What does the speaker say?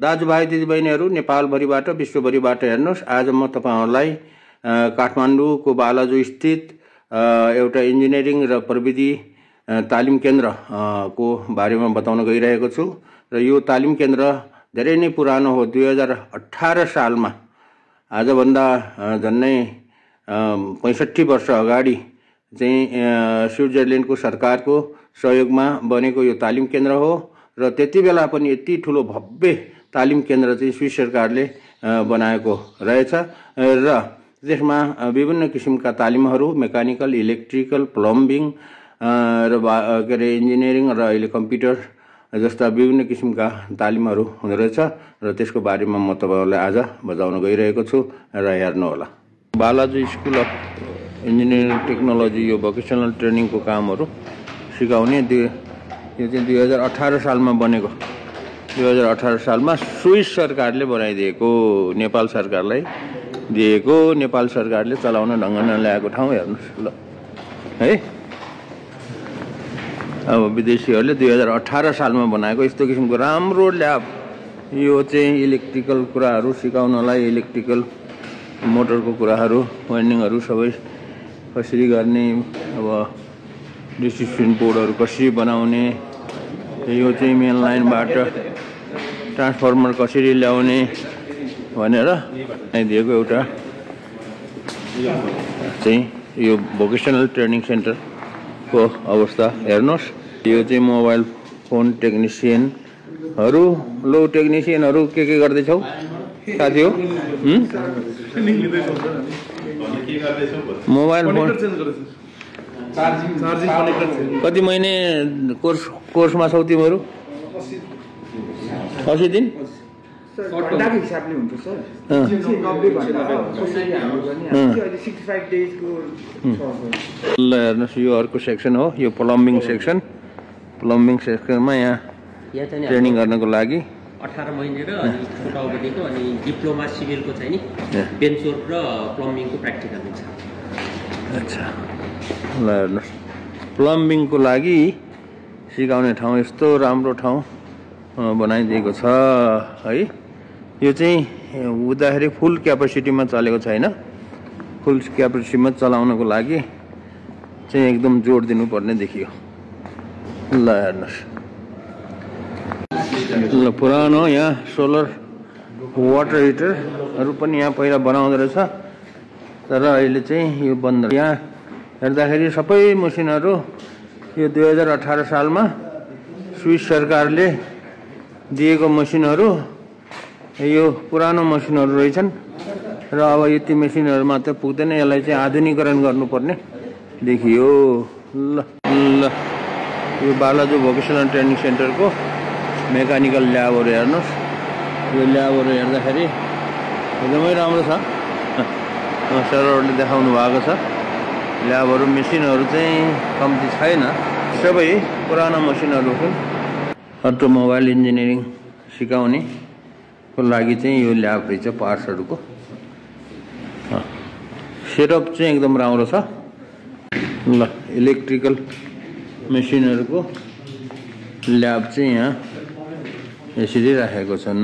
दाजुभाइ दिदीबहिनीहरू नेपालभरिबाट विश्वभरिबाट हेर्नुहोस्, आज म तपाईहरुलाई काठमाडौँको बालाजु स्थित एउटा इन्जिनियरिङ र प्रविधि तालिम केन्द्र को बारेमा बताउन गइरहेको छु। र यो तालिम केन्द्र धेरै नै पुरानो हो। 2018 सालमा आजभन्दा झन्नै 65 वर्ष अगाडि चाहिँ स्विट्जरल्यान्डको सरकारको सहयोगमा बनेको यो तालिम केन्द्र हो। र त्यति बेला पनि यति ठुलो भव्य तालिम केन्द्र चाहिँ स्विस सरकारले बनाएको रहेछ र त्यसमा विभिन्न किसिमका तालिमहरू मेकानिकल, इलेक्ट्रिकल, प्लम्बिङ र के अरे इन्जिनियरिङ र अहिले कम्प्युटर जस्ता विभिन्न किसिमका तालिमहरू हुँदो रहेछ र त्यसको बारेमा म तपाईहरुलाई आज बताउन गइरहेको छु र हेर्नु होला। Balaju school of engineering technology यो भोकेसनल ट्रेनिङको कामहरू सिकाउने यो चाहिँ 2018 सालमा बनेको। 2018 सालमा स्विस सरकारले बनाइदिएको, नेपाल सरकारलाई दिएको, नेपाल सरकारले चलाउन ढङ्ग नल्याएको ठाउँ हेर्नुस् ल है। अब विदेशीहरूले 2018 सालमा बनाएको यस्तो किसिमको राम्रो ल्याब। यो चाहिँ इलेक्ट्रिकल कुराहरू सिकाउनलाई, इलेक्ट्रिकल मोटरको कुराहरू, वाइन्डिङहरू सबै कसरी गर्ने, अब डिस्ट्रिब्युसन बोर्डहरू कसरी बनाउने, यो चाहिँ मेन लाइनबाट ट्रान्सफर्मर कसरी ल्याउने भनेर दिएको एउटा चाहिँ यो भोकेसनल ट्रेनिङ सेन्टरको अवस्था हेर्नुहोस्। यो चाहिँ मोबाइल फोन टेक्निसियनहरू, लो टेक्निसियनहरू के गर्दैछौ साथी हो? मोबाइल फोन कति महिने कोर्समा छौ तिमीहरू? 80 दिन घण्टाको हिसाबले हुन्छ सर। 90 घण्टा कसरी हाम्रो गर्ने अहिले 65 डेजको ल हेर्नुहोस्, यो अर्को सेक्सन हो, यो प्लम्बिङ सेक्सन। प्लम्बिङ सेक्सनमा यहाँ ट्रेनिङ गर्नको लागि 18 महिने र अनि छोटा अवधिको अनि डिप्लोमा सिभिलको चाहिँ नि बेन्चवर्क र प्लम्बिङको प्र्याक्टिकल हुन्छ। अच्छा ल हेर्नुहोस्, प्लम्बिङको लागि सिकाउने ठाउँ यस्तो राम्रो ठाउँ बनाइदिएको छ है। यो चाहिँ हुँदाखेरि फुल क्यापेसिटीमा चलेको छैन। फुल क्यापेसिटीमा चलाउनको लागि चाहिँ एकदम जोड दिनुपर्ने देखियो। ल हेर्नुहोस्, ल पुरानो यहाँ सोलर वाटर हिटरहरू पनि यहाँ पहिला बनाउँदो रहेछ, तर अहिले चाहिँ यो बन्द। यहाँ हेर्दाखेरि सबै मसिनहरू यो 2018 सालमा स्विस सरकारले दिएको मसिनहरू यो पुरानो मसिनहरू रहेछन् र अब यति मसिनहरू मात्र पुग्दैन, यसलाई चाहिँ आधुनिकीकरण गर्नुपर्ने देखियो। ल ल यो बालाजु भोकेसनल ट्रेनिङ सेन्टरको मेकानिकल ल्याबहरू हेर्नुहोस्। यो ल्याबहरू हेर्दाखेरि एकदमै राम्रो छ। सरहरूले देखाउनु भएको छ ल्याबहरू। मेसिनहरू चाहिँ कम्ती छैन, सबै पुरानो मसिनहरू हुन्। अटोमोबाइल इन्जिनियरिङ सिकाउने को लागि चाहिँ यो ल्याब रहेछ। पार्ट्सहरूको सेटअप चाहिँ एकदम राम्रो छ। ल इलेक्ट्रिकल मेसिनहरूको ल्याब चाहिँ यहाँ यसरी राखेको छन्।